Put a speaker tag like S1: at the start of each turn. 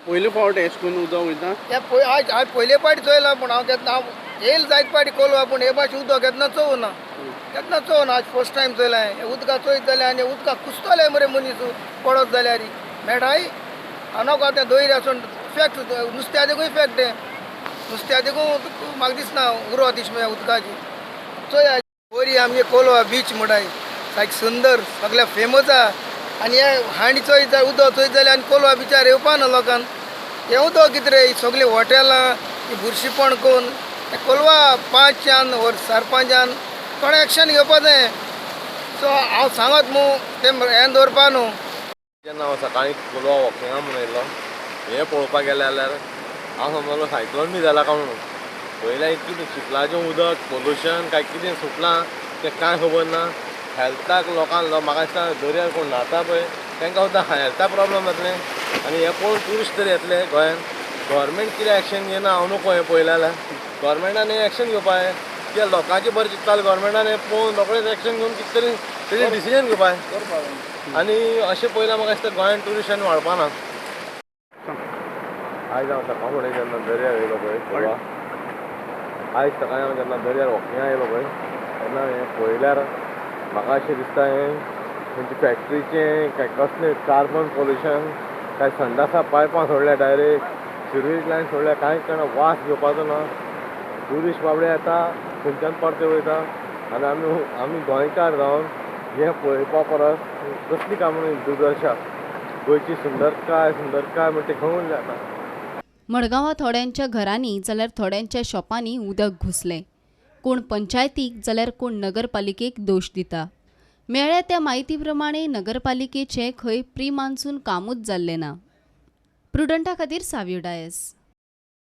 S1: पयले फावट एश करून उदक वयता.
S2: हे आयज हांवें पयले फावटी चोयलां, पूण हांव केन्ना हांव येयल जायत फावटी कोलवा, पूण हे भाशेन उदक केन्ना चोवना, केन्ना चोवना. आज फर्स्ट टायम चोयलां. हें उदकां चोयत जाल्यार आनी उदकाक कुसतोले मरे मनीस पडत जाल्यार मेळटाय. हांव नाका आतां दोयर आसून इफेक्ट नुस्त्या देखून इफेक्ट हें नुस्त्या देखून म्हाका दिसना उरत इश उदकाची. चोय बरी आमगे कोलवा बीच म्हणटाय, सारकी सुंदर, सगळ्या फेमस आहा. आनी हे हांडी चोयत जाल्यार उदक चोयत जाल्यार आनी कोलवा बिचार येवपा ना लोकांक. हें उदक कितें रे, सगळीं हॉटेलां ही बुरशीपण करून हे कोलवा पांचच्यान वर सरपंचान थोडें एक्शन घेवपा जाय. सो हांव सांगत मू तें हें दवरपा न्हू.
S3: जेन्ना हांव सकाळीं कोलवा वॉकिंगा म्हणून येयल्लो, हें पळोवपाक गेलें जाल्यार हांव समजलो सायक्लोन बी जाला काय म्हणून. पयल्यार कितें चिखलाचें उदक, पोल्युशन काय कितें सुटलां तें कांय खबर ना. हेल्थाक लोकांक म्हाका दिसता दर्यार कोण न्हाता पळय तांकां सुद्दां हेल्थाक प्रॉब्लम जातलें. आनी हें पळोवन ट्युरिस्ट तरी येतले गोंयान. गव्हर्मेंट कितें एक्शन घेयना हांव न्हू हें पळयलें जाल्यार गव्हर्मेंटान हें एक्शन घेवपा जाय. कित्याक लोकांचें बरें चिंतता जाल्यार गव्हर्मेंटान हें पळोवन रोखडेंच एक्शन घेवन कितें तरी तेजेर डिसिजन घेवपा जाय. आनी अशें पळयल्यार म्हाका दिसता गोंयान ट्युरिस्ट आनी वाडपा ना. आयज हांव सकाळ फुडें जेन्ना दर्यार येयलो पळय गोवा, आयज सकाळीं हांव जेन्ना दर्यार वॉकिंगाक येयलो पळय तेन्ना हें पळयल्यार म्हाका अशें दिसता हें खंयचे फॅक्ट्रीचें काय कसलें कार्बन पोल्युशन काय संडासा पायपां सोडल्या, डायरेक्ट सिवेज लायन सोडल्या, कांय कळना, वास घेवपाचो ना. ट्युरिस्ट बाबडे येता थंयच्यान परते वयता. आनी आमी गोंयकार जावन हें पळोवपा परस कसली काय म्हणून दुर्दशा गोंयची सुंदरकाय सुंदरकाय म्हणटा ती खंय जाता.
S4: मडगांवां थोड्यांच्या घरांनी जाल्यार थोड्यांच्या शॉपांनी उदक घुसलें. कोण पंचायतीक जाल्यार कोण नगरपालिकेक दोश दिता. मेळ्ळ्या त्या म्हायती प्रमाणे नगरपालिकेचें खंय प्री मान्सून कामूच जाल्लें ना. प्रुडंटा खातीर सावियो डायस.